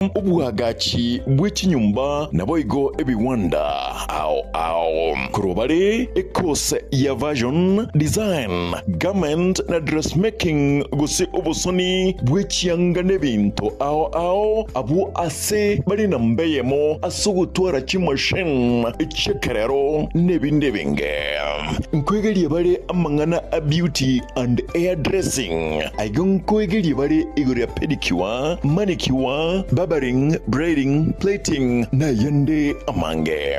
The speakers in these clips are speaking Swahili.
Obwagachi bw'echinyumba naboigo ebiwanda ao ao korwa bare ekose ya version design garment na dressmaking gose obosoni bw'echianga n'ebinto ao ao abu ase bari na mbeyemo ase ogotwara chimachine echekerero n'ebinde binge nkwegerie bare amang'ana a beauty and hair dressing aigo nkwegerie bare igoro ya pedicure, manicure, barbering, braiding, plating na yende amange.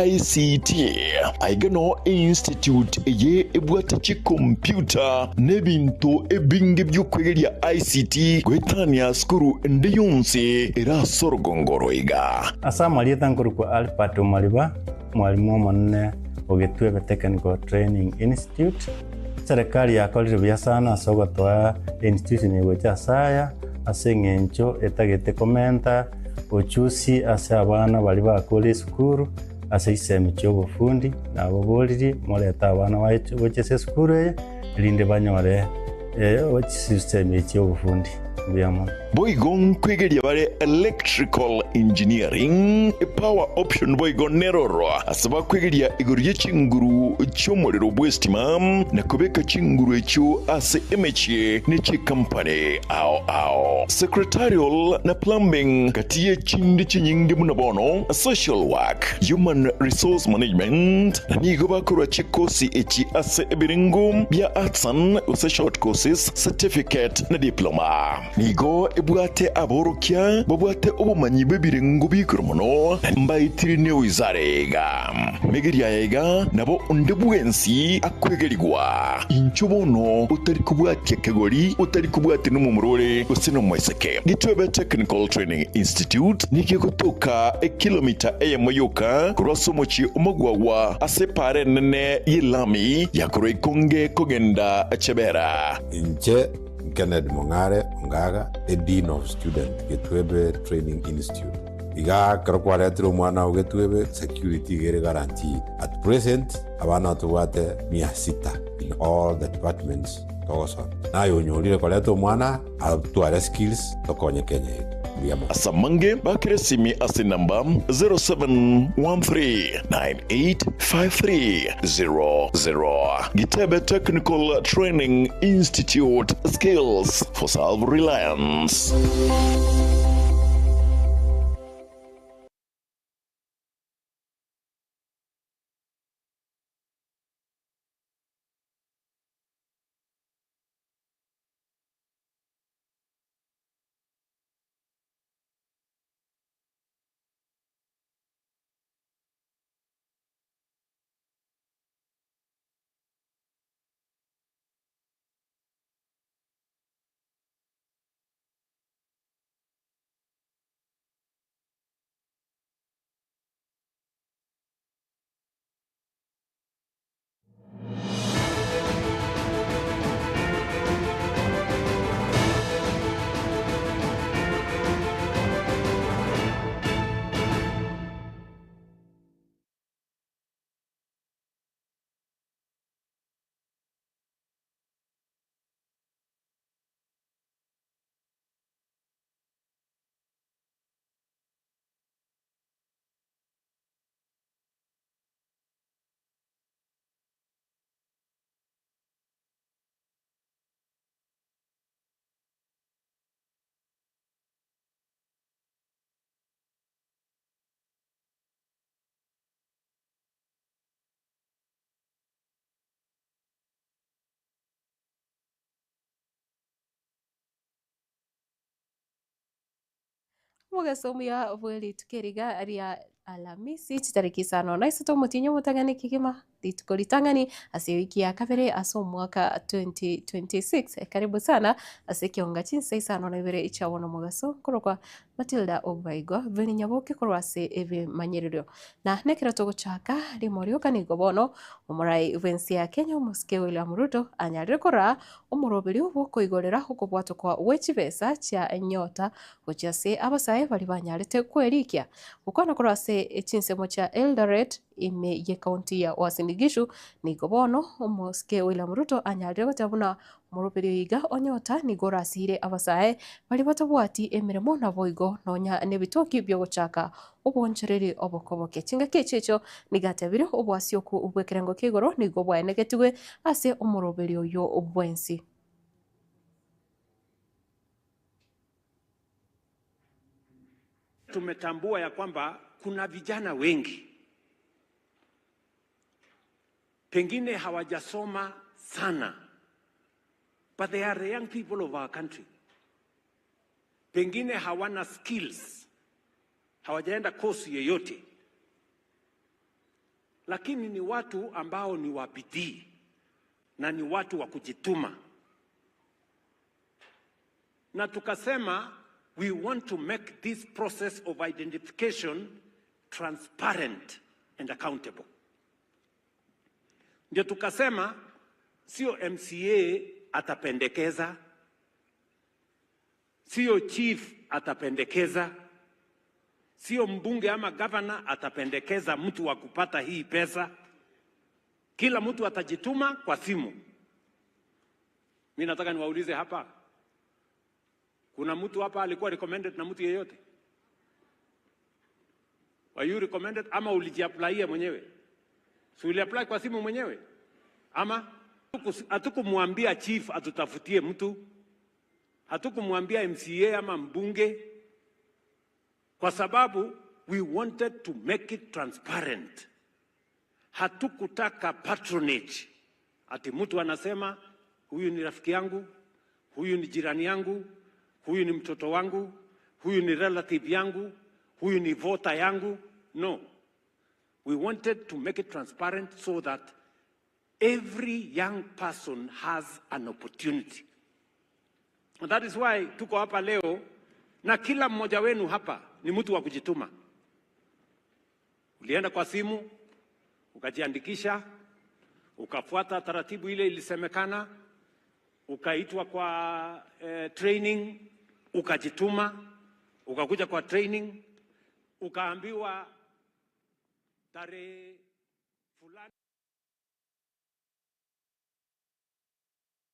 ICT aigano institute eye ebwate chikompyuta n'ebintu ebinge by'okwegeria ICT gwetania skuru ende yonsi erasorogongoro iga. Asa mwalieta nkorokwa Albert Omariba, mwalimu omonene o Gitwebe Technical Training Institute. Serikali yakorire buya sana ase ogotoa institution egocha asaya ase eng'encho etagete komenta ochusi ase abana bari bakora esukuru ase isemi chiobofundi nabo boriri moreta abana gocha ase esukuru eye erinde banyore chisemi chiobofundi buya mono. Boigo nkwegeria bare electrical engineering power option boigo neroro ase bakwegeria igoro y'echinguru chi'omorero bw'estima na kobeka chinguru echio ase emechie n'echikampany ao ao secretarial na plumbing kati y'echindi chinyinge muno bono social work, human resource management na nigo bakorwa chikosi echi ase ebiringo bya arts and gose short courses, certificate na diploma. Nigo ebwate aborokia babwate obumanyi bw'ebirengo bikuru mono mbaitiri ne wizarega megeria yega nabo onde bwensi akwegerigwa incho bono utari kubwatia kegori utari kubwati n'umumurore gose n'omweseke. Gitwebe Technical Training Institute nikigotoka ekilomita eyemoyoka kurwa omochi omogwagwa ase pare nene yelami yakorwa ikonge kogenda chebera. Inche Kennedy Mongare Ongaga, a Dean of Student, Gitwebe Training Institute. Iga kero kwaretire omwana o Gitwebe, security igere guaranteed. At present, abana tubwate 600 in all the departments togosoma. Naye onyorire koreta omwana atware skills tokonye Kenya yetu. Asamange bakire simi ase namba 0713985300. Gitebe Technical Training Institute, skills for self-reliance. Mugasomo bwe rituko riga ria Alhamisi chitariki 5 na 3 omotinyo omotang'ani kigima rituko ritang'ani ase wiki ya kabere ase omwaka 2026. Karibu sana ase kionga chinsa 5 na 2 ichawono mogaso korokwa Matilda Obaigwa beni nyaboke korwa ase ebimanyerero na nekero togochaka rimorioka nigo bono omorai bwensi ya Kenya omosike William Ruto anyarire kora omoroberi bwokoigorera okobwatwa kwa wechibesa chia nyota gochia ase abasae bari banyarete kwerikia gokwana korwa ase echinsemo chia Eldoret. ime ye county ya Uasin Gishu nigo bono omosike William Ruto anyarire gotabuna murubiri iga onyota nigo rasire abasae bari batabwati emirimo naboigo nonya nebitoki byo gochaka obonchereri obokoboke chingaki echecho nigatebire obwasioku obwekerengo kigoro nigo bwaenegetigwe ase omurubiri oyo obwensi. Tumetambua ya kwamba kuna vijana wengi pengine hawajasoma sana, but they are the young people of our country. Pengine hawana skills, hawajaenda kosi yeyote, lakini ni watu ambao ni wa bidii na ni watu wa kujituma. Na tukasema we want to make this process of identification transparent and accountable. Ndio tukasema sio MCA atapendekeza, sio chief atapendekeza, sio mbunge ama governor atapendekeza mtu wa kupata hii pesa. Kila mtu atajituma kwa simu. Mimi nataka niwaulize hapa, kuna mtu hapa alikuwa recommended na mtu yeyote? Were you recommended ama ulijiapplyia mwenyewe? Si uliapply kwa simu mwenyewe? Ama hatukumwambia chief atutafutie mtu, hatukumwambia MCA ama mbunge, kwa sababu we wanted to make it transparent. Hatukutaka patronage, ati mtu anasema huyu ni rafiki yangu, huyu ni jirani yangu, huyu ni mtoto wangu, huyu ni relative yangu, huyu ni voter yangu. No. We wanted to make it transparent so that every young person has an opportunity. And that is why tuko hapa leo, na kila mmoja wenu hapa ni mtu wa kujituma. Ulienda kwa simu, ukajiandikisha, ukafuata taratibu ile ilisemekana, ukaitwa kwa training, ukajituma, ukakuja kwa training, ukaambiwa tarehe fulani.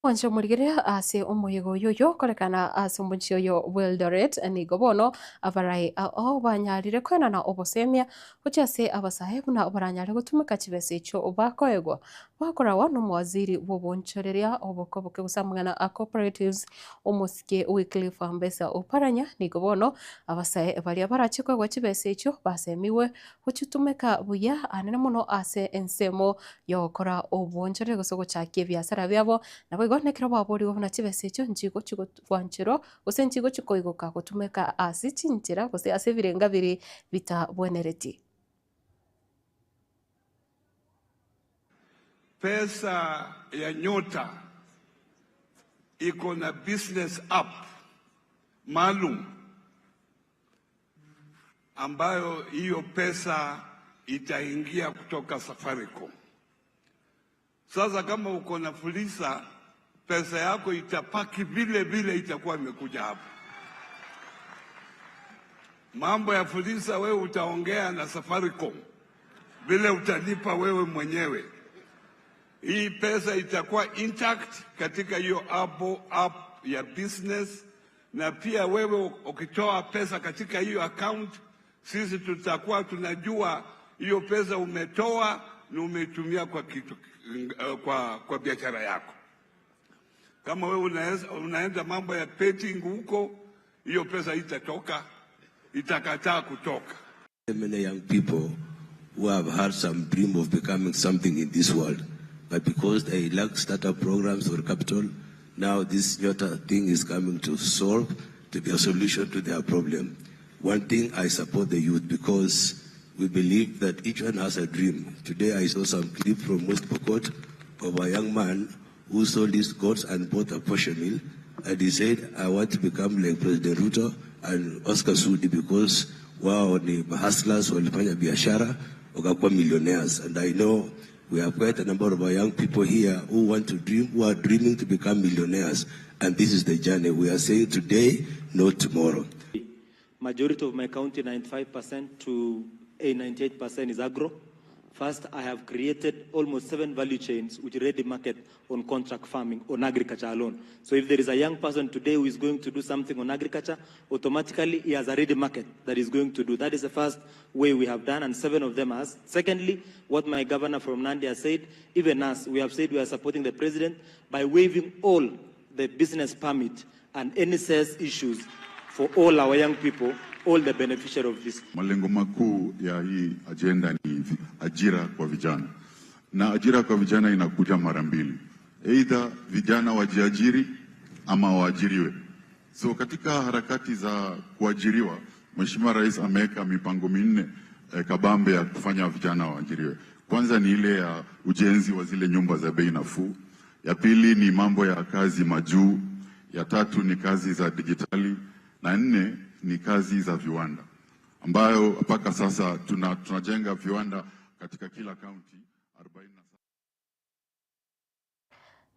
Wancho murigeria ase omoyego yoyo korekana ase omuchi oyo Eldoret nigo bono abarai ao banyarire kwenana obosemia gochia ase abasae buna baranyare gotumeka chibesa echo bakoegwa bakorawa n'omwaziri bw'obonchoreria obokoboke gosamang'ana a cooperatives omosike Wycliffe Ambesa Oparanya nigo bono abasae baria barache koegwa chibesa echo basemiwe gochitumeka buya anene mono ase ensemo yokora obonchoreria gose gochakia ebiasara biabo nabo nekero baboriwe buna chibesa echo nchigo chigwanchirwa gose nchigo chikoigoka gotumeka ase chinchera gose ase ebirenga biri bitabwenereti. Pesa ya Nyota iko na business app maalum ambayo hiyo pesa itaingia kutoka Safaricom. Sasa kama uko na Fuliza, pesa yako itapaki vile vile itakuwa imekuja hapo. Mambo ya Fuliza wewe utaongea na Safaricom vile utalipa wewe mwenyewe. Hii pesa itakuwa intact katika hiyo app ya business, na pia wewe ukitoa pesa katika hiyo account, sisi tutakuwa tunajua hiyo pesa umetoa na umetumia kwa kitu, kwa biashara yako. Kama wewe unaenda mambo ya betting huko, hiyo pesa itatoka, itakataa kutoka. Many young people who have had some dream of becoming something in this world, but because they lack startup programs or capital, now this Nyota thing is coming to solve, to be a solution to their problem. One thing, I support the youth because we believe that each one has a dream. Today I saw some clip from West Pokot of a young man who sold his goats and bought a posho mill, and he said, I want to become like President Ruto and Oscar Sudi because wao ni hustlers, walifanya biashara, wakakuwa millionaires. And I know we have quite a number of our young people here who want to dream, who are dreaming to become millionaires. And this is the journey. We are saying today, not tomorrow. Majority of my county, 95% to 98% is agro, First, I have created almost 7 value chains which ready market on contract farming, on agriculture alone. So if there is a young person today who is going to do something on agriculture, automatically he has a ready market that is going to do. That is the first way we have done, and 7 of them has. Secondly, what my governor from Nandi has said, even us, we have said we are supporting the president by waiving all the business permit and any sales issues for all our young people, all the beneficiary of this. Malengo makuu ya hii agenda ni ajira kwa vijana. Na ajira kwa vijana inakuja mara mbili. Either vijana wajiajiri ama waajiriwe. So katika harakati za kuajiriwa, Mheshimiwa Rais ameweka mipango minne kabambe ya kufanya vijana waajiriwe. Kwanza ni ile ya ujenzi wa zile nyumba za bei nafuu. Ya pili ni mambo ya kazi majuu. Ya tatu ni kazi za digitali. Na nne ni kazi za viwanda, ambayo mpaka sasa tunajenga viwanda katika kila county 47.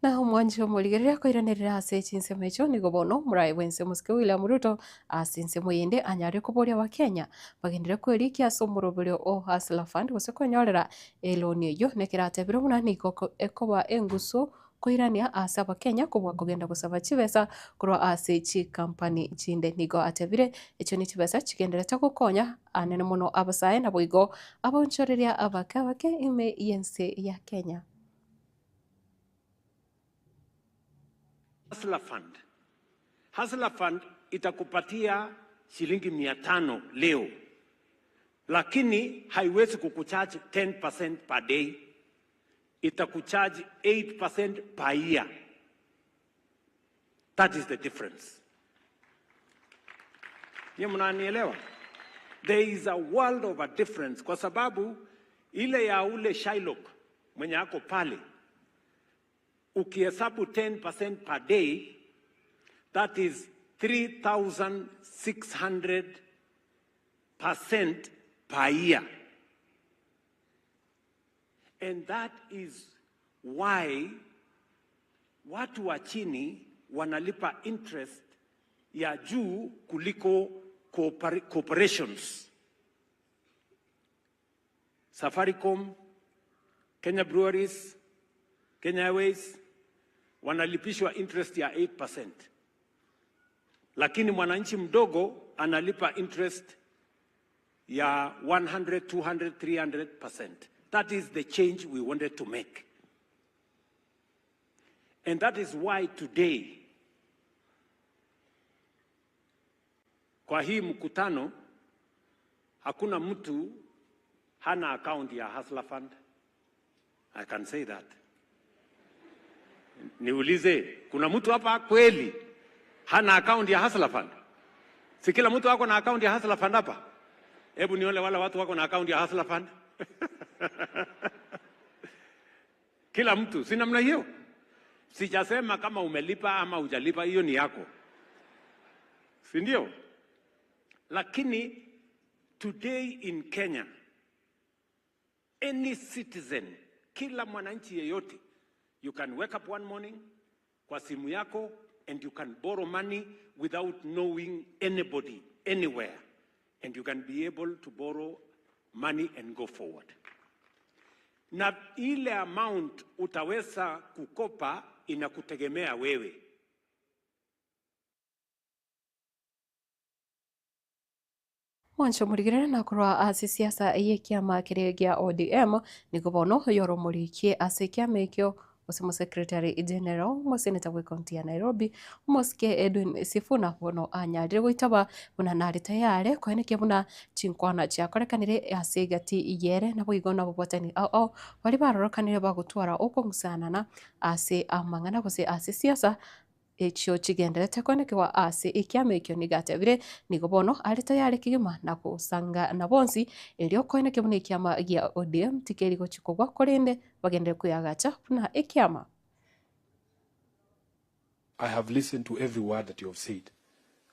Na omwancho moligereria koiranerera ase chinsemo echo nigo bono murayi bwense omosike William Ruto ase ensemo yende anyare koboria wa Kenya bagendere kwerikia ase omoroberio o Hustler Fund gose konyorera eloni eyo nekeratebire buna nigo ekoba enguso koirania ase abakenya kobua kogenda gosaba chibesa korwa ase chikampani chinde nigo atebire echo ni chibesa chigenderete gokonya anene mono abasae nabo igo abonchoreria abake abake ime yense ya Kenya. Hustler Fund. Hustler Fund itakupatia shilingi 500 leo, lakini haiwezi kukucharge 10% per day. Itakucharge 8% per year. That is the difference. Nyie mnanielewa? There is a world of a difference, kwa sababu ile ya ule Shylock mwenye ako pale, ukihesabu 10% per day, that is 3,600% per year. And that is why watu wa chini wanalipa interest ya juu kuliko corporations. Safaricom, Kenya Breweries, Kenya Airways wanalipishwa interest ya 8%. Lakini mwananchi mdogo analipa interest ya 100, 200, 300%. That is the change we wanted to make. And that is why today, kwa hii mkutano, hakuna mtu hana account ya Hustler Fund. I can say that. Niulize, kuna mtu hapa kweli hana account ya Hustler Fund? Si kila mtu wako na account ya Hustler Fund hapa? Hebu nione wale watu wako na account ya Hustler Fund. Kila mtu, si namna hiyo? Sijasema kama umelipa ama hujalipa, hiyo ni yako, si ndio? Lakini today in Kenya, any citizen, kila mwananchi yeyote, you can wake up one morning kwa simu yako and you can borrow money without knowing anybody anywhere, and you can be able to borrow money and go forward. Na ile amount utaweza kukopa inakutegemea wewe. Mwancho murigerera na kurwa ase siasa ye kiama kiria gia ODM nigo bono yoromorikie ase kiama ekio osemo Secretary General moseneta we county ya Nairobi Mosike Edwin Sifuna bono anyarire goitaba buna nari tayari koenekia buna chinkwana chiakorekanire ase gati iyere nabo igo nabo bwatani ao bari barorokanire bagotwara okong'usanana ase amang'ana gose ase siasa ekyo chigenderete koenekewa ase ekiama ekio nigatebire nigo bono ari tayari kigima na kusanga na bonsi erio koeneke buna ekiama gia ODM tikeri gochikogwa korende bagendere kuyagacha buna ekiama. I have listened to every word that you have said,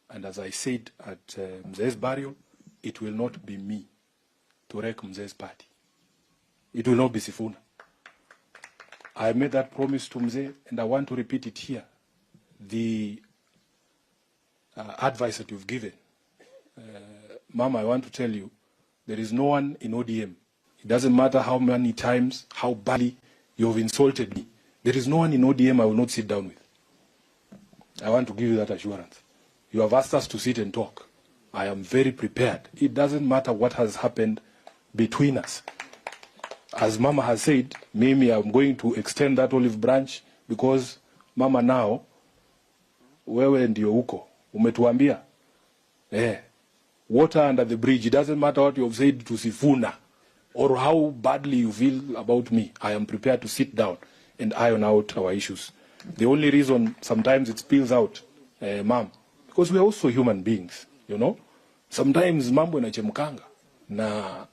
and as I said at Mzee's burial, it will not be me to wreck Mzee's party. It will not be Sifuna. I made that promise to Mzee, and I want to repeat it here. The advice that you've given, Mama, I want to tell you, there is no one in ODM It doesn't matter how many times, how badly you have insulted me. There is no one in ODM I will not sit down with. I want to give you that assurance. You have asked us to sit and talk. I am very prepared. It doesn't matter what has happened between us. As Mama has said, mimi I'm going to extend that olive branch because Mama now, wewe ndio uko. Umetuambia. Water under the bridge. It doesn't matter what you have said to Sifuna or how badly you feel about me. I am prepared to sit down and iron out our issues. The only reason sometimes it spills out, Ma'am, because we are also human beings, you know. Sometimes mambo inachemkanga na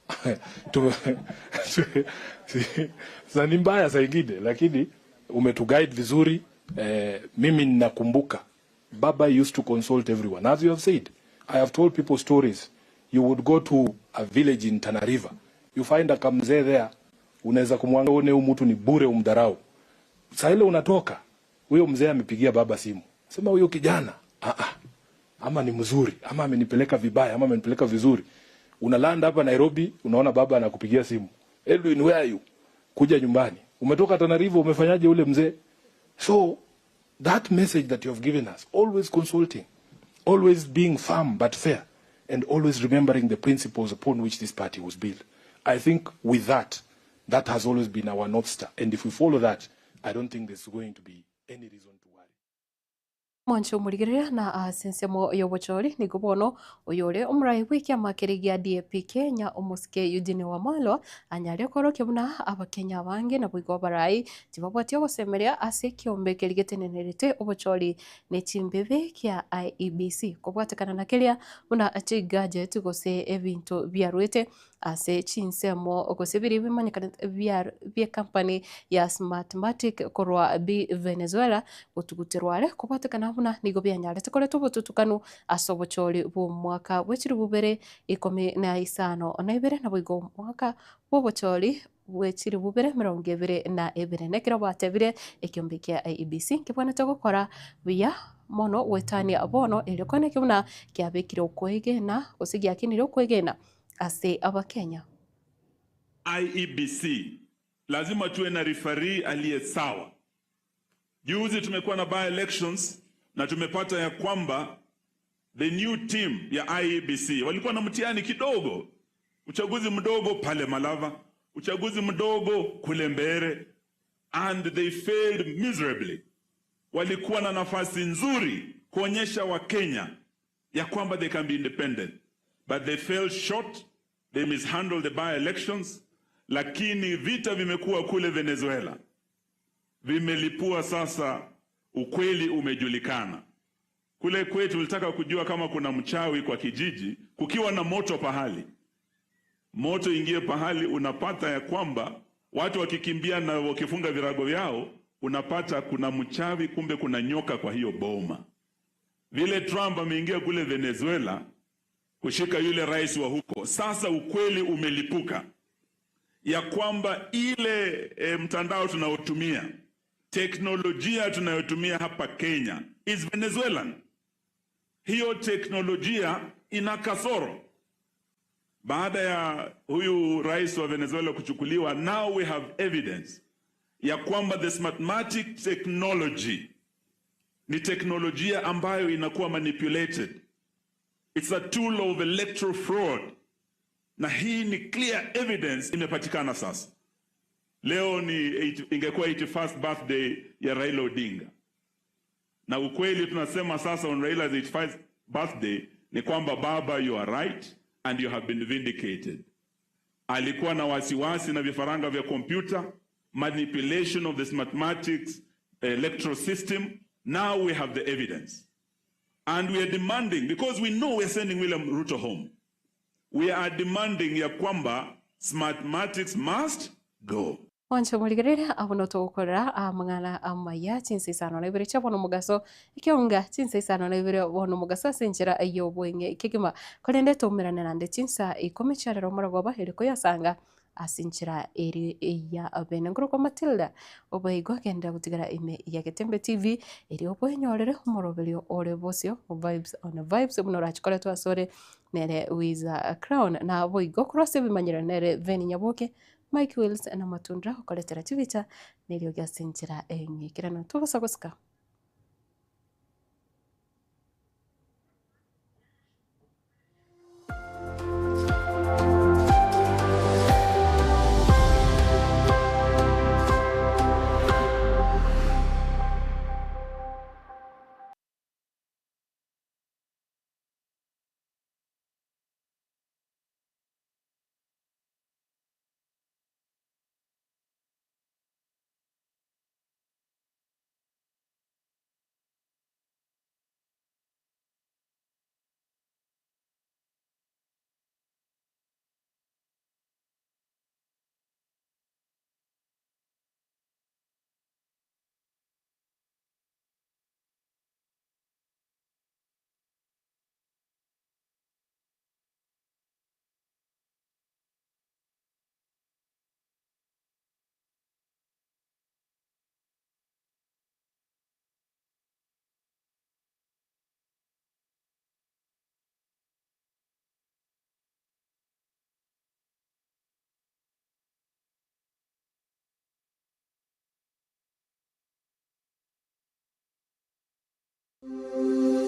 ni mbaya saa ingine, lakini umetuguide vizuri. Mimi ninakumbuka Baba used to consult everyone. As you have said, I have told people stories. You would go to a village in Tana River, you find a kamzee there, unaweza kumwangalia uone huyu mtu ni bure, umdharau. Saa ile unatoka, huyo mzee amepigia baba simu, sema huyo kijana ama ni mzuri, ama amenipeleka vibaya, ama amenipeleka vizuri. Unalanda hapa Nairobi, unaona baba anakupigia simu, Edwin, where are you? Kuja nyumbani. Umetoka Tana River, umefanyaje ule mzee? So that message that you have given us, always consulting, always being firm but fair, and always remembering the principles upon which this party was built. I think with that, that has always been our North Star. And if we follow that, I don't think there's going to be any reason to worry. Mwancho murigerera na asensemo yobochori nigubono oyore omurai w'ikiama kiri gia DAP Kenya omusike Eugene Wamalwa anyare korokia buna abakenya bange na bwigo barai tibabwatie ogosemeria ase kiombe keri getenenerete obochori ne chimbebe kia IEBC kobwatekana na keria buna chigadget gose ebinto biarwete ase chinsemo gose biri bimanyikana bia company ya Smartmatic korwa bi Venezuela gutugutirware kobwatekana buna nigo byanyarete koretwo obotutukanu ase obochori bwa omwaka bw'echiri bubere 15 na ibere na bwigo omwaka bw'obochori bw'echiri bubere 22 nekero batebire ekiombe kia IEBC nkibwanete gokora buya mono wetania bono eriokoneke buna kiabekire okwegena gose giakinire okwegena ase abakenya. IEBC lazima tuwe na referee aliye sawa. Juzi tumekuwa na by elections na tumepata ya kwamba the new team ya IEBC walikuwa na mtihani kidogo. Uchaguzi mdogo pale Malava, uchaguzi mdogo kule Mbere, and they failed miserably. Walikuwa na nafasi nzuri kuonyesha Wakenya ya kwamba they can be independent, but they fell short. They mishandled the by elections. Lakini vita vimekuwa kule Venezuela, vimelipua sasa, ukweli umejulikana. Kule kwetu tulitaka kujua kama kuna mchawi kwa kijiji, kukiwa na moto pahali, moto ingie pahali, unapata ya kwamba watu wakikimbia na wakifunga virago vyao, unapata kuna mchawi, kumbe kuna nyoka kwa hiyo boma. Vile Trump ameingia kule Venezuela kushika yule rais wa huko, sasa ukweli umelipuka ya kwamba ile mtandao tunaotumia, teknolojia tunayotumia hapa Kenya is Venezuelan. Hiyo teknolojia ina kasoro. Baada ya huyu rais wa Venezuela kuchukuliwa, now we have evidence ya kwamba the Smartmatic technology ni teknolojia ambayo inakuwa manipulated. It's a tool of electoral fraud. Na hii ni clear evidence imepatikana sasa. Leo ni ingekuwa 81st birthday ya Raila Odinga. Na ukweli tunasema sasa on Raila's 81st birthday ni kwamba baba, you are right and you have been vindicated. Alikuwa na wasiwasi na vifaranga vya kompyuta, manipulation of the Smartmatics electoral system. Now we have the evidence. And we are demanding, because we know we are sending William Ruto home. We are demanding ya kwamba Smartmatics must go. Wancho muligerera abono tokorera amangana amaya chinse isano na ibere chabono mugaso ikionga chinse isano na ibere bono mugaso senjera ayo bwenge kigima kolende tomerana nande chinsa ikomi charero maragoba eriko yasanga Ase enchera ere eya bene. Nkorokwa Matilda oboigo genda gotigara ime ya Getembe TV eri obwenyorere omoroberio ore bosio Vibes on Vibes buna orachikoretwe asore nere Wiza Crown na boigo cross ebimanyero nere Veni Nyaboke Mike Wills na Matundra okoretera chibita nerio giase enchera eng'ikirano tobasa gosika.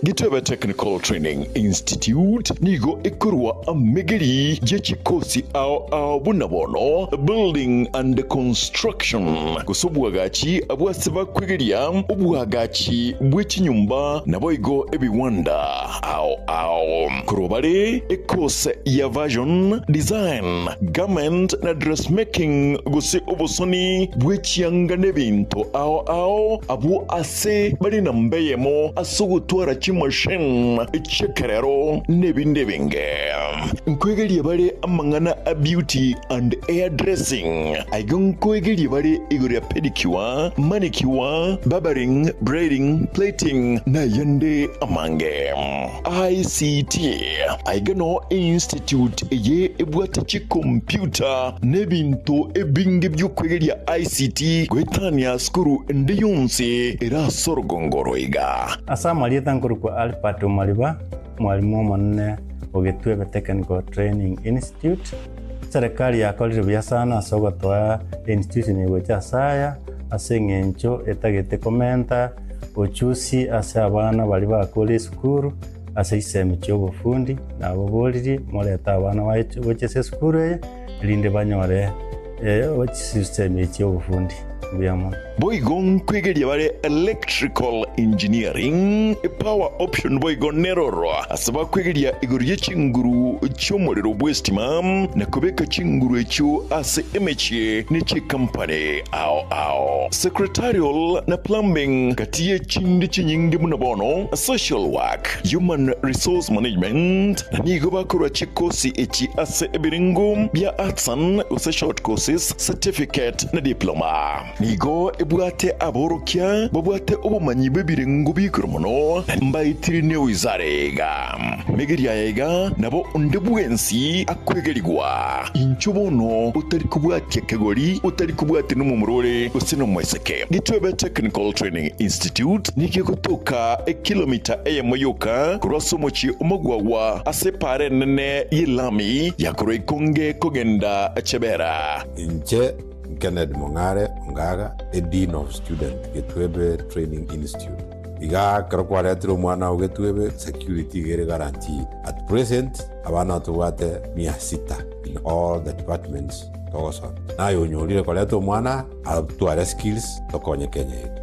Gitwebe Technical Training Institute nigo ekorwa amegeri yechikosi ao ao bunabono building and construction gusobwagachi abwase bakwigeria obwagachi bw'ekinyumba naboigo ebiwanda ao ao kurobare ekose ya version design garment na dressmaking gose obosoni bw'ekianga n'ebintu ao ao abo ase bari na mbeyemo asogotwara chimachine echekerero n'ebindi binge nkwegeria bare amang'ana a beauty and hair dressing aigo nkwegeria bare igoro ya pedicure, manicure, barbering, braiding, plating na yende amange. ICT aigano institute eye ebwate chikompyuta n'ebintu ebinge by'okwegeria ICT gwetania skuru ndi yonse erasorogongoro iga. Asa marieta nkorokwa Albert Omariba, mwalimu omonene o Technical Training Institute. Serikali yakorire buya sana ase ogotoa institution egocha asaya ase eng'encho etagete komenta ochusi ase abana bari bakora esukuru ase isemi chiobofundi nabo boriri moreta abana gocha ase esukuru eye erinde banyore isemi chiobofundi. Boigo nkwegeria bare electrical engineering power option boigo neroro asaba kwegeria igoro y'echinguru chi'omorero bw'estima na kubeka chinguru ekyo ase emechie n'echikampany ao ao secretarial na plumbing kati y'echindi chinyingi muno bono social work human resource management na nigo bakorwa chikosi echi ase ebiringo bya arts and short courses certificate na diploma. Nigo ebwate aborokia babwate obumanyi bw'ebirengo bikuru muno mbaitiri ne wizarega megeria yega nabo onde bwensi akwegerigwa incho bono utari kubwatia kegori utari kubwate n'umumurore usino mweseke. Gitwebe Technical Training Institute nikikutoka ekilomita eyemoyoka kurwasomochi omogwawa asepare nene yelami yakoro ikonge kogenda chebera. Inche Kennedy Mong'are Ongaga, a Dean of Student, Gitwebe Training Institute. Iga kero kwaretire omwana o Gitwebe, security gere guaranteed. At present, abana tubwate 600 in all the departments togosoma. Naye onyorire koreta omwana atware skills tokonye Kenya yetu.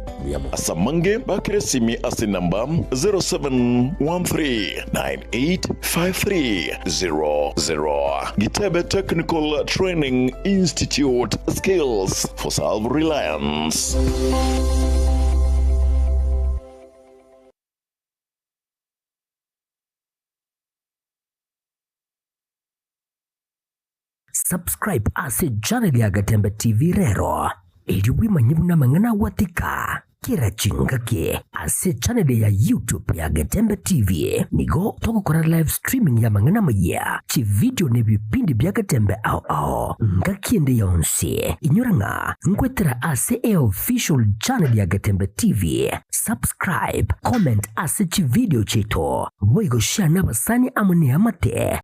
Asamange bakire simi ase namba 0713985300. Gitebe Technical Training Institute, skills for self-reliance. Subscribe ase channel ya Gatembe TV rero ili wimanye buna mang'ana watika. Kera chingaki ase channel ya YouTube ya Getembe TV nigo togokora live streaming ya mang'ana maya, chivideo na ebipindi bia Getembe ao ao ngaki ende yonsi. Inyora ng'a nkwetera ase e official channel ya Getembe TV. Subscribe, comment ase chivideo chito, boigo share n'abasani amo neamate.